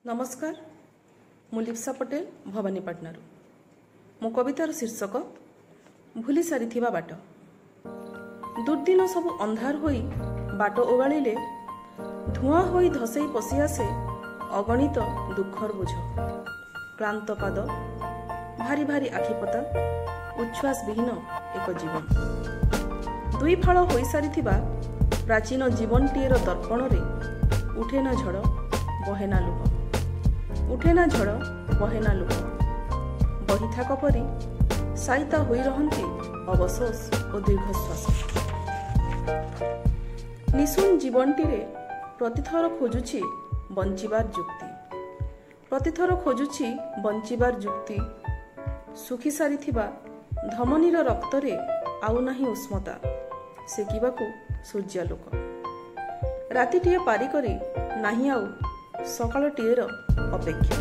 ନମସ୍କାର, ମୁଁ ଲିପ୍ସା ପଟେଲ, ଭବାନୀପାଟଣାରୁ। ମୋ କବିତାର ଶୀର୍ଷକ ଭୁଲି ସାରିଥିବା ବାଟ। ଦୁର୍ଦିନ ସବୁ ଅନ୍ଧାର ହୋଇ ବାଟ ଓଗାଳିଲେ ଧୂଆଁ ହୋଇ ଧସେଇ ପଶି ଆସେ ଅଗଣିତ ଦୁଃଖର ବୋଝ। କ୍ଳାନ୍ତ ପାଦ, ଭାରି ଭାରି ଆଖିପତା, ଉଚ୍ଛ୍ୱାସ ବିହୀନ ଏକ ଜୀବନ। ଦୁଇ ଫାଳ ହୋଇସାରିଥିବା ପ୍ରାଚୀନ ଜୀବନଟିଏର ଦର୍ପଣରେ ଉଠେନା ଝଡ଼, ବହେନା ଲୁହ। ଉଠେନା ଝଡ଼, ବହେନା ଲୁହ। ବହିଥାକ ପରି ସାଇତା ହୋଇ ରହନ୍ତି ଅବଶୋଷ ଓ ଦୀର୍ଘଶ୍ୱାସ। ନିଶୁନ ଜୀବନଟିରେ ପ୍ରତିଥର ଖୋଜୁଛି ବଞ୍ଚିବାର ଯୁକ୍ତି। ପ୍ରତିଥର ଖୋଜୁଛି ବଞ୍ଚିବାର ଯୁକ୍ତି। ଶୁଖି ସାରିଥିବା ଧମନୀର ରକ୍ତରେ ଆଉ ନାହିଁ ଉଷ୍ମତା ସେକିବାକୁ ସୂର୍ଯ୍ୟାଲୋକ। ରାତିଟିଏ ପାରି କରି ନାହିଁ ଆଉ ସକାଳଟିଏର ଅପେକ୍ଷା।